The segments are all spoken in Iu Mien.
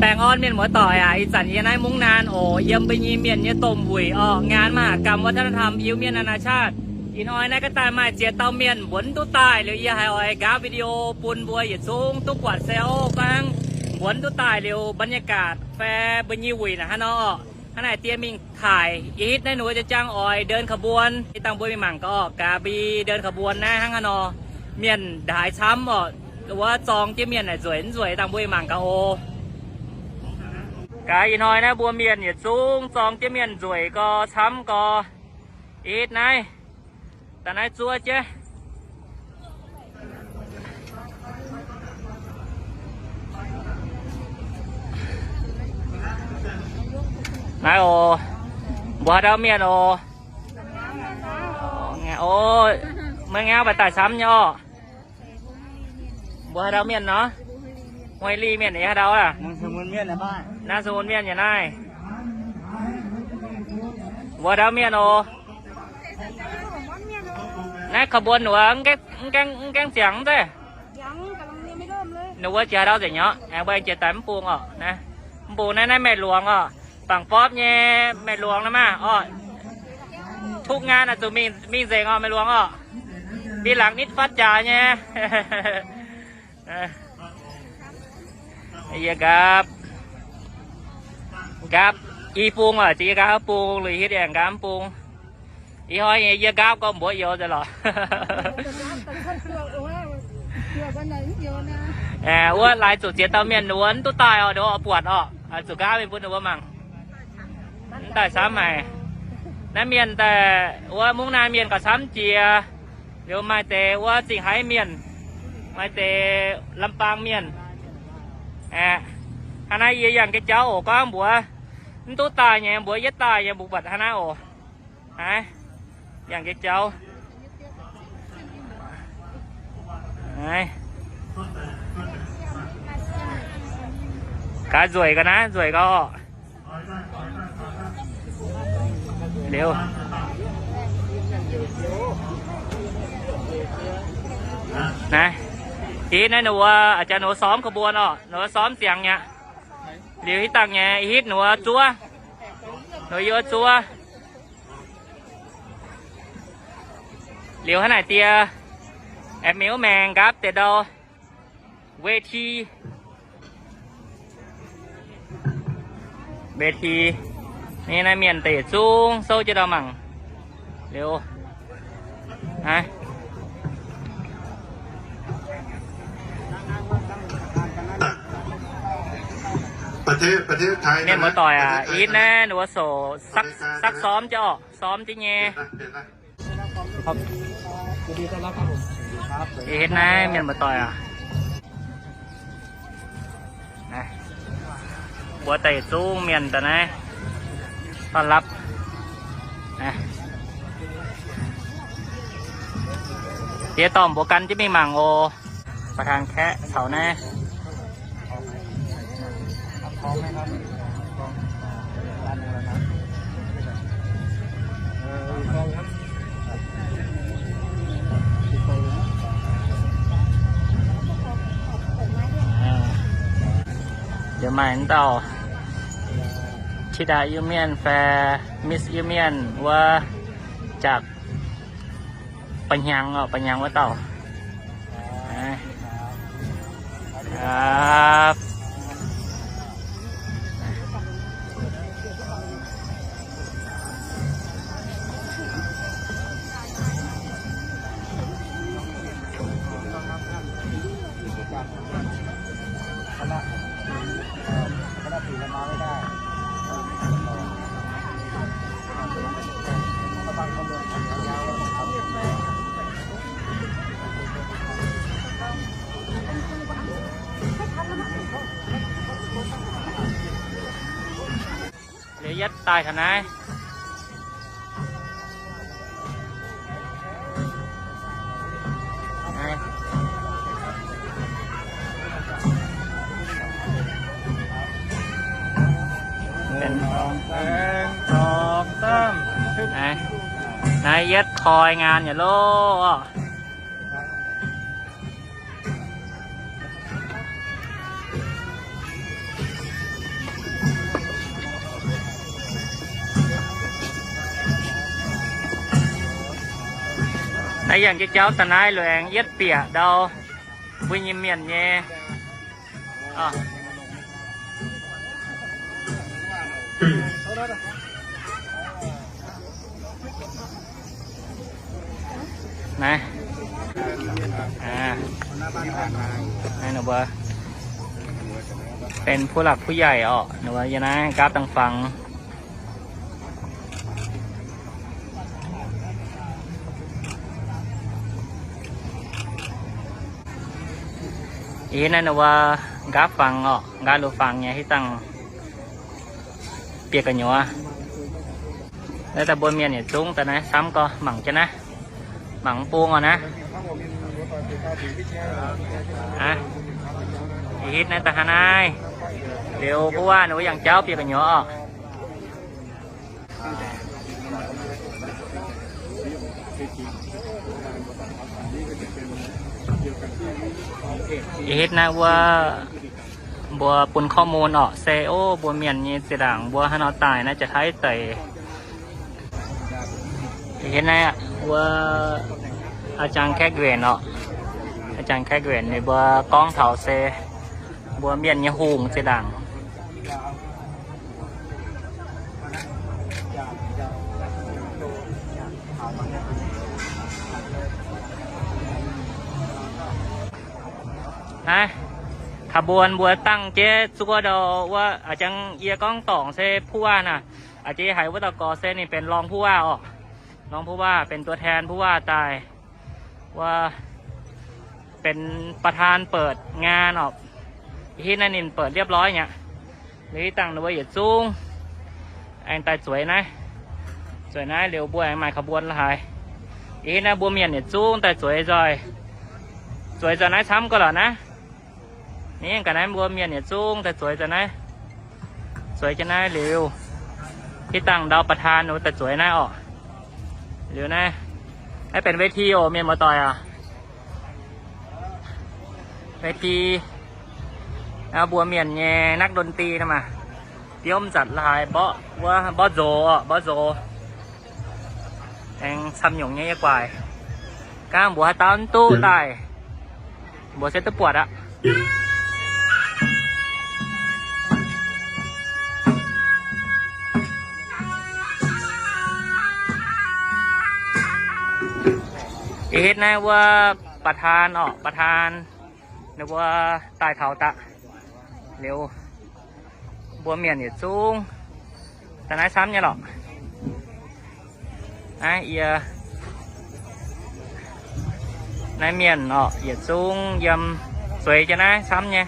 Baengh orn mienh muoz-doic aac, ih zanc yie naaiv mungv naanc oc, yiem mbuo nyei mienh nyei domh wuic orqc, งานมหกรรมวัฒนธรรม Iu-Mienh Naanaa Chaatv. Ih hnoi naaiv ga'daaih maaih ziex dauh mienh mbuonx duqv daaih liuz, yie haiz oix nqaapv video bun mbuo yietc zungv duqv buatc se oc. Bangv mbuonx duqv daaih liuz บรรยากาศ fai mbuo nyei wuic naaic hnangv nor orqc. Hnangv naaic diex mingh taaih, ih hitv naaiv ninh mbuo jaa-jang oix เดินขบวน, dangh mbuo mingh mangc gaax orqc, gaax mbuo เดินขบวน naaiv hnangv haaix nor. Mienh ndaaix camv orqc, wuov zorng jienv mienh naaic nzueic mv nzueic, dangh mbuo mingh mangc gaax oc. Gaax ih hnoi naaiv mbuo mienh yietc zungv zorng jienv mienh nzueic gau, camv gau. Ih hitv naaiv, da'naaiv zuov jienv. Naaiv oc, mbuo haaix dauh mienh oc? O, meih ngau mbaih daaih camv nyei orqc. Mbuo haaix dauh mienh nor? Huei Li mienh, yie haaix dauh aac? Naamh Sou Mun Mienh yaac naaiv. Mbuo haaix dauh mienh oc? Naaiv ขบวน wuov mv gaengh ziangx mv zeiz. Ninh wuov jiex haaix dauh nzengc nyei orqc? Aengx mbuo aengx jiex daaih mv bung orqc. Naaiv mv bung naaiv, naaiv Meiv Luangz orqc. Bangc Bopv nyei Meiv Luangz naaiv maah orqc. Tuqv nqaang naaic zuqc mingh nzengc orqc, Meiv Luangz orqc. Mingh laangz nitv fatv jaax nyei. Yie nqaapv, nqaapv i bung oc, yie nqaapv i bung, Lui Hitv aengx nqaapv i bung. Ih hnoi nyei yie nqaapv gorngv mbuox youz nzengc lorqc. Wuov laaix zuqc ziex dauh mienh wuov mv duqv daaih orqc, ninh mbuo buatc orqc, zuqc nqaapv mingh bun ninh mbuo mangc. Mv daaih camv haic. Naaiv mienh daaih wuov mungv naanc mienh gauh camv jiex. Liuz maaih deix wuov Zingh Haiv mienh, maaih deix Lambaang mienh. Aeqv, hnangv naaiv yie yangh ga'jauv oc, gorngv mbuox mv duqv daaih nyei, mbuox yietv daaih nyei, mbuo buatc hnangv naaiv oc. Aav, yangh ga'jauv. Gaax nzueic ga'naaiv, nzueic ga'orqc. Liuz, naaiv, ih naaiv ninh mbuo, a'jangv ninh mbuo ซ้อมขบวน orqc, ninh mbuo ซ้อม ziangx mi'aqv. Liuz hitv dangh nyei, hitv ninh mbuo zuov, ninh mbuo yie zuov. Liuz hnangv naaic diex, aengx mingh wuov maengx nqaapv deix ndau เวที เวที ni naaiv mienh deix yietc zungv souv jienv ndau mangc. Liuz, mienh muoz-doic aac, ih hitv naaiv ninh mbuo souc ซักซ้อม jienv orqc, ซ้อม jienv nyei. Ih hitv naaiv mienh muoz-doic aac, mbuo daaih yietc zungv mienh daaih naaiv ต้อนรับ. Diex dorh mbuo gan jienv mingh mangc oc. ประธาน Kaeqv caux naaiv. Liuz maaih dauh ธิดา Iu-Mienh fai Miss Iu-Mienh wuov, jaax Ba'hnyangx oc, Ba'hnyangx wuov dauh. Aav. Liuz yietv daaih taux naaiv. Naaiv yietv koi งาน nyei loh. Naaiv yangh jauv daaih naaiv luengx yietv bieqc ndau mbuo nyei mienh nyei. Naaiv, naaiv ninh mbuo benx ผู้หลักผู้ใหญ่ orqc, ninh mbuo yiem naaiv nqaapv dangh fangx. Ih hitv naaiv ninh mbuo nqaapv fangx orqc, nqaapv lui fangx nyei hitv dangh bieqc gu'nyuoz. Naaiv daaih mbuo mienh yietc zungv daaih naaiv camv gorx, mangc jienv naaiv, mangc bung orqc naaiv. Ih hitv naaiv daaih hnangv naaiv, liuz ผู้ว่า ninh mbuo yangh jauv bieqc gu'nyuoz orqc. Ih hitv naaiv wuov mbuo bun ข้อมูล orqc, se o mbuo mienh nyei zinh ndaangc mbuo haaix nor daaih naaiv jaa-taiv deic. Ih hitv naaiv wuov อาจารย์ Kaeqv Nguyen orqc, อาจารย์ Kaeqv Nguyen ninh mbuo gorngv taux se mbuo mienh nyei hungh zinh ndaangc. Naaiv, ขบวน mbuo dangh jienv zuov ndau wuov, a'jang yie gorngv dorngc se ผู้ว่า naaic, a'jang yie haiz wuov dauh gorx se ninh benx รองผู้ว่า orqc. รองผู้ว่า benx ตัวแทนผู้ว่า daaih, wuov benx ประธานเปิดงาน orqc. Ih hitv naaiv ninh เปิดเรียบร้อย nyei aqv. Liuz hitv dangh ninh mbuo yietc zungv aengx daaih zueiz naaiv, zueiz naaiv liuz mbuo aengx maaih ขบวน la'haaix. Ih hitv naaiv mbuo mienh yietc zungv daaih zueiz nzoih, zueiz nzoih naaiv camv gorx lorqc naaiv. Ninh ga'naaiv mbuo mienh yietc zungv daaih zueiz nzoih naaiv, zueiz jienv naaiv liuz, hitv dangh ndau ประธาน ninh mbuo daaih zueiz naaiv orqc. Liuz naaiv, naaiv benx เวที oc, mienh muoz-doic aac. เวที mbuo mienh nyei นักดนตรี naaiv maah, biomv nzatc la'haaix mborqv wuov mborqv nzox orqc, mborqv nzox. Aengx camv nyungc nyei yie guaaic. Gaanv mbuox haaix dauh duqv daaih, mbuox se duqv buatc aqv. Ih hitv naaiv wuov ประธาน orqc, ประธาน ninh mbuo daaih taux daqv. Liuz mbuo mienh yietc zungv daaih naaiv camv nyei lorqc. Naaiv yie, naaiv mienh orqc, yietc zungv yiem zueiz jienv naaiv camv nyei.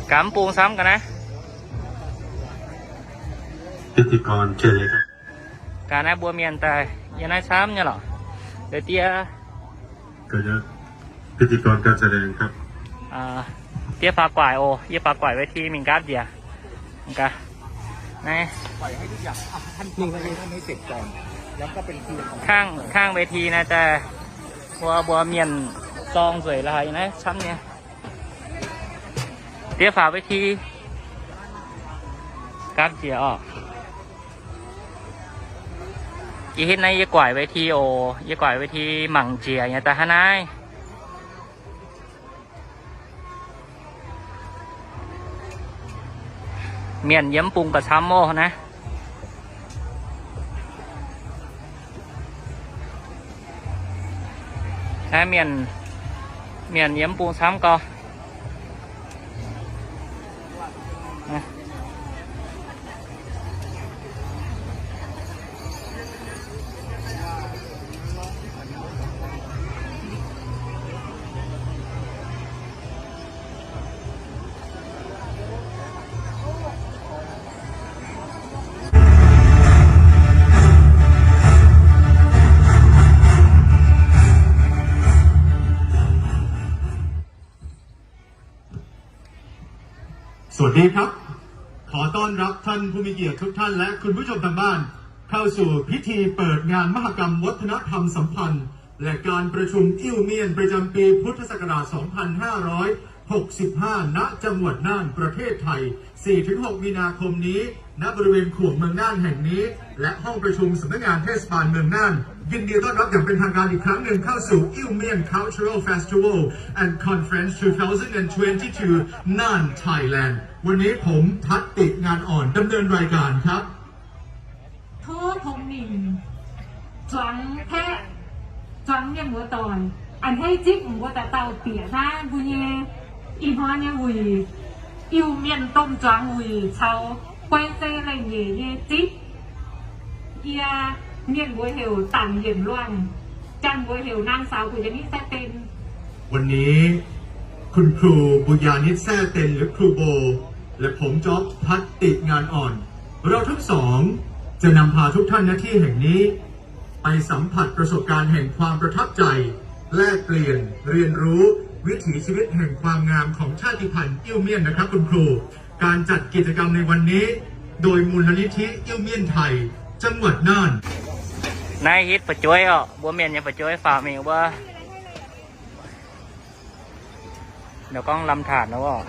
Gaax mv bung camv ga'naaiv. Gaax naaiv mbuo mienh daaih yiem naaiv camv nyei lorqc. Liuz diev, diev faaux guaaic oc, yie faaux guaaic เวที mingh nqaapv njiec. Naaiv, kangv, kangv เวที naaiv daaih mbuo, mbuo mienh zorng nzueic la'haaix naaiv camv nyei. Diev faaux เวที nqaapv njiec orqc. Ih hitv naaiv yie guaaic เวที oc, yie guaaic เวที mangc njiec nyei daaih hnangv naaiv. Mienh yiem mv bung gauh camv oc naaiv. Naaiv mienh, mienh yiem mv bung camv gauh. สวัสดีครับ ขอต้อนรับท่านผู้มีเกียรติทุกท่านและคุณผู้ชมทางบ้าน เข้าสู่พิธีเปิดงานมหกรรมวัฒนธรรมสัมพันธ์ และการประชุมอิ่วเมียนประจำปีพุทธศักราช สองพันห้าร้อยหกสิบห้า ณ จังหวัดน่าน ประเทศไทย สี่ถึงหก มีนาคมนี้ ณ บริเวณขวงเมืองน่านแห่งนี้ และห้องประชุมสำนักงานเทศบาลเมืองน่าน ยินดีต้อนรับอย่างเป็นทางการอีกครั้งหนึ่งเข้าสู่ Iu Mien Cultural Festival and Conference two thousand twenty-two Nan Thailand. วันนี้ผมทัตติ งานอ่อน ดำเนินรายการครับ Tov tongx mingh zuangx kaeqv, zuangx mienh muoz-doic, a'hneiv zipv mbuo dauh dauh bieqc naaiv mbuo nyei ih hnoi nyei wuic, Iu Mien domh zuangx wuic caux guai zei leiz-nyeic nyei zipv. Yie, mienh mbuo heuc Dangc Yienc Luangh, Janx mbuo heuc นางสาว Buyanis Saeqten. วันนี้ คุณครู บุญญานิต แซ่เต็น หรือครูโบ และผม จ๊อบ ทัตติ งานอ่อน เราทั้งสองจะนำพาทุกท่าน ณ ที่แห่งนี้ ไปสัมผัสประสบการณ์แห่งความประทับใจ แลกเปลี่ยน เรียนรู้วิถีชีวิตแห่งความงามของชาติพันธุ์อิ้วเมี่ยนนะครับคุณครู การจัดกิจกรรมในวันนี้ โดยมูลนิธิอิ้วเมี่ยนไทย จังหวัดน่าน Naaiv hitv fu'jueiv orqc, mbuo mienh nyei fu'jueiv faaux mingh wuov. Nor gorngv lamh taanc nor orqc.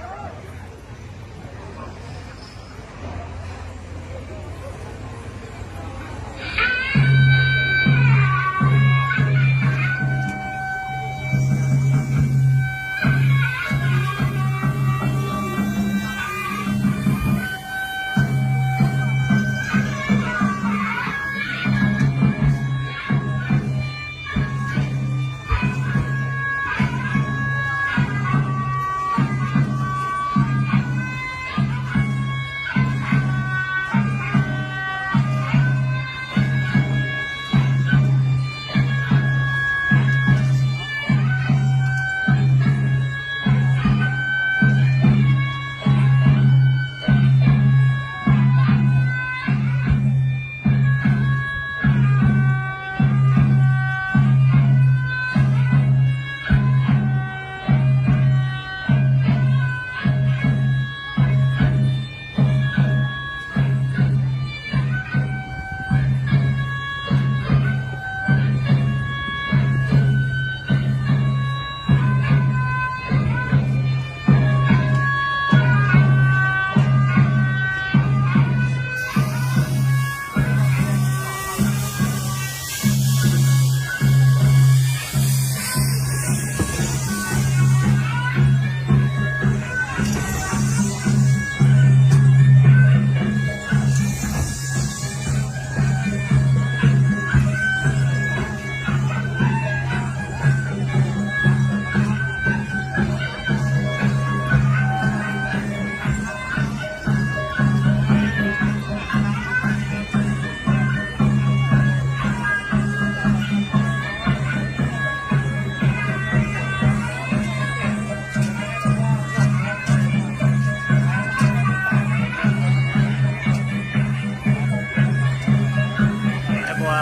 Mbuo,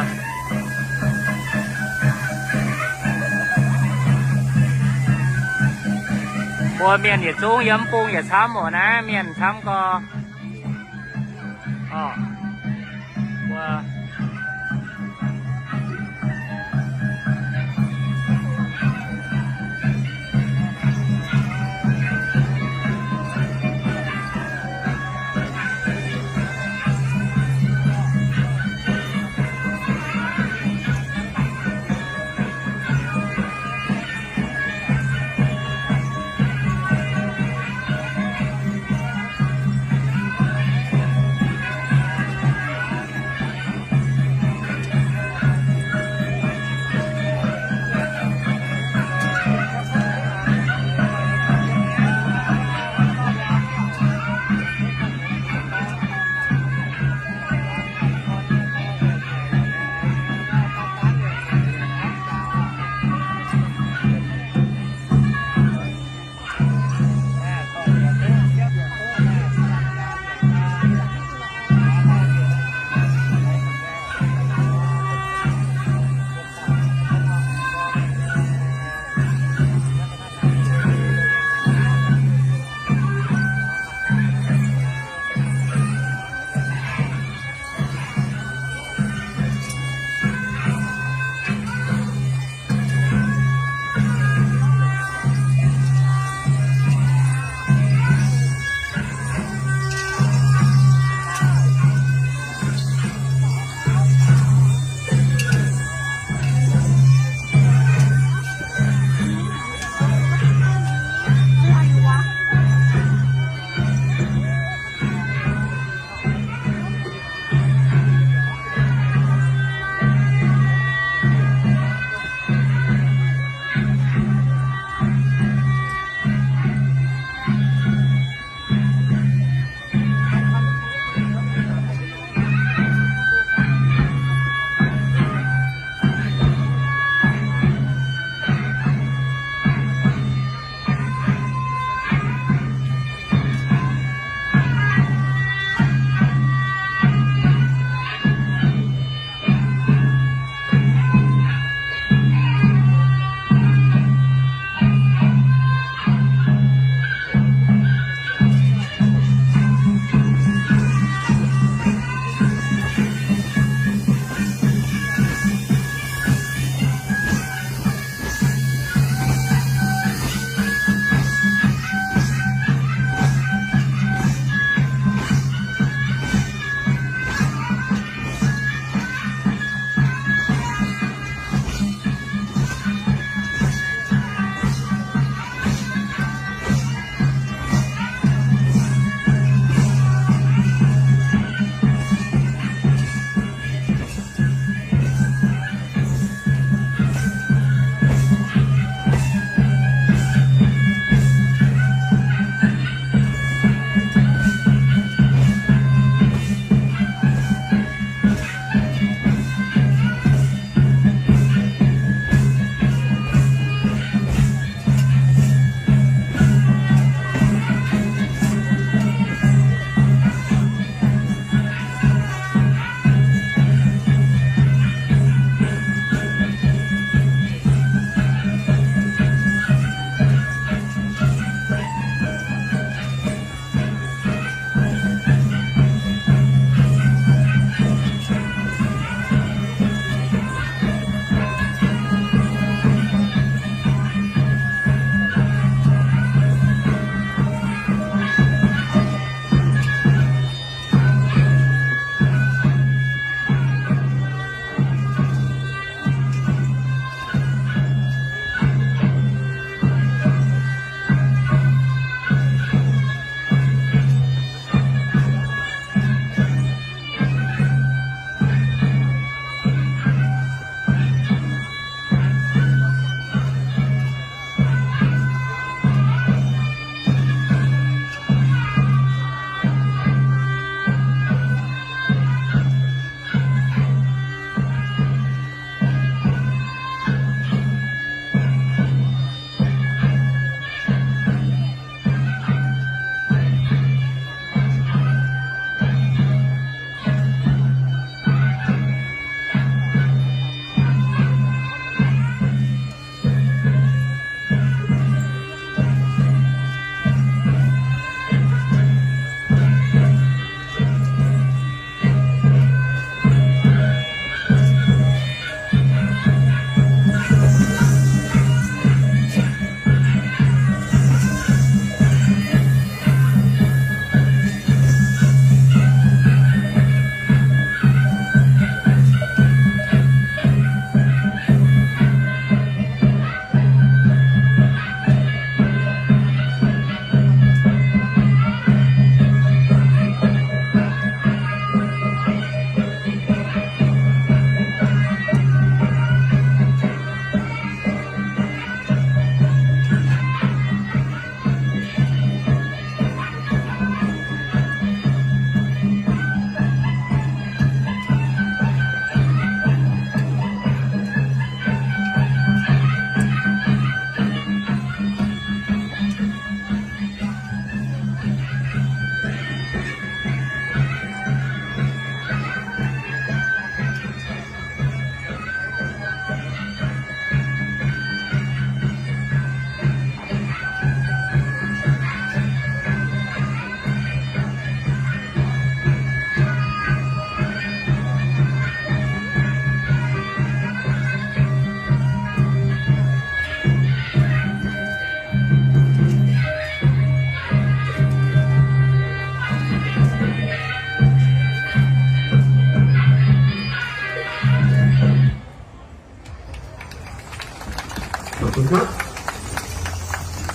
mbuo mienh yietc zungv yiem bung yietc camv oc. Naaiv mienh camv gorx. Orqc, mbuo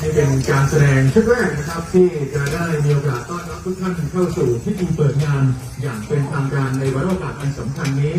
นี่เป็นการแสดงชุดแรกนะครับ ที่จะได้มีโอกาสต้อนรับทุกท่านเข้าสู่พิธีเปิดงานอย่างเป็นทางการในวาระโอกาสอันสำคัญนี้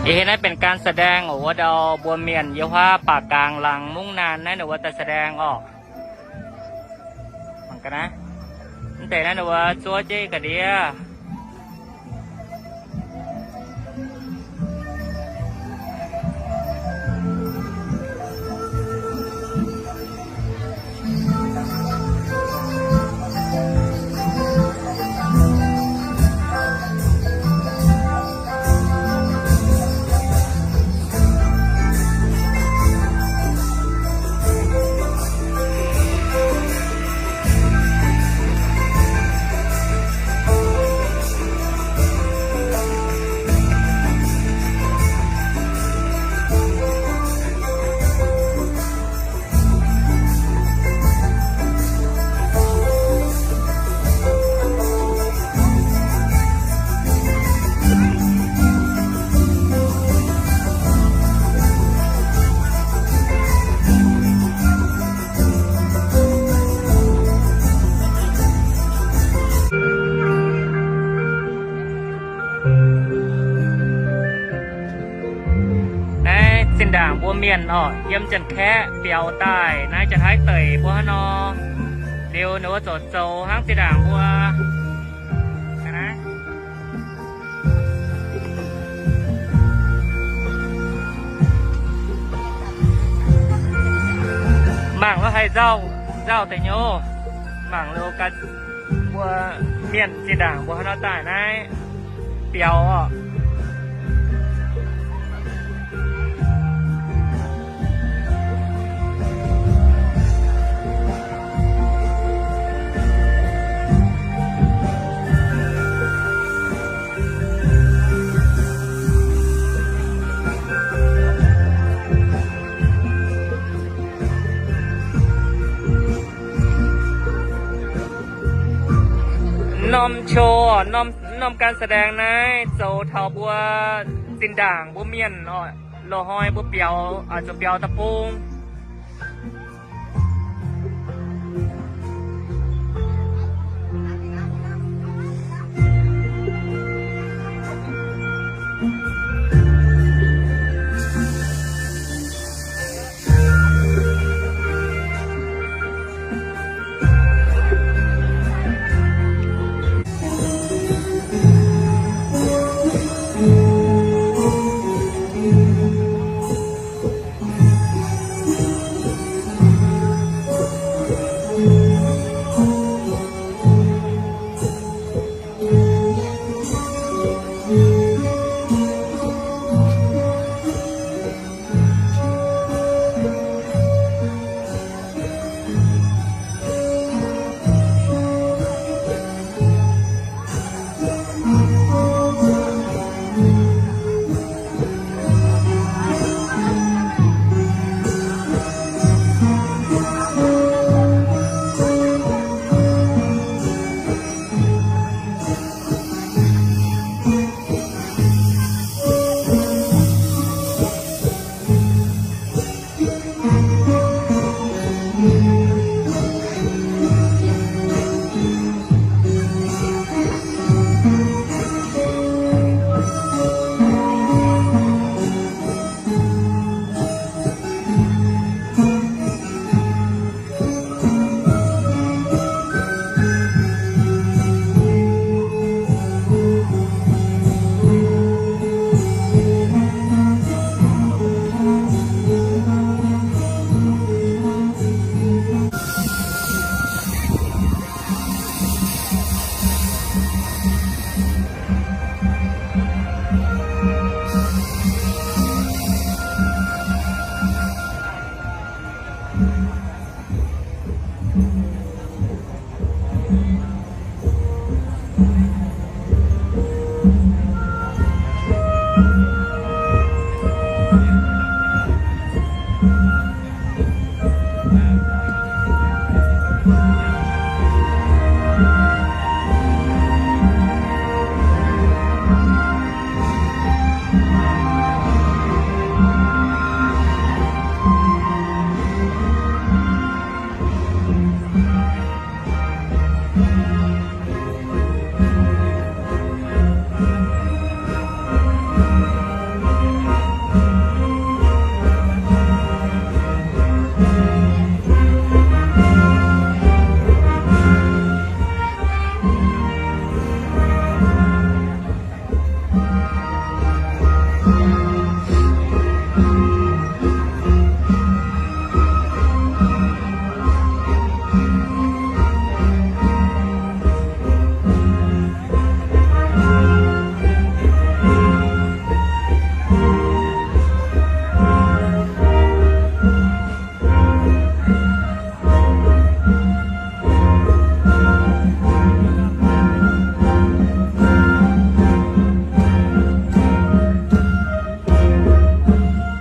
Ih hnoi naaiv benx การแสดง oc, wuov ndau mbuo mienh yiem wuov baac gaangh laangz mungv naanh naaiv ninh mbuo daaih แสดง oc. Mangc ga'naaiv, mv deix naaiv ninh mbuo zuov jienv ga'ndiev. Naaiv zinh ndaangc mbuo mienh oc, yiem Janx-Kaeqv biaux daaih naaiv, Janx-Taiv deic mbuo hnangv nor. Liuz ninh mbuo zoux zoux hnangv zinh ndaangc mbuo. Mangc lo haih nzauh, nzauh deix nyei. Mangc lo ganh mbuo mienh zinh ndaangc mbuo hnangv nor daaih naaiv biaux oc. Norm show, norm, norm การแสดง naaiv zoux taux mbuo zinh ndaangc mbuo mienh oc, loz-hnoi mbuo biaux, zuqc biaux da'bung.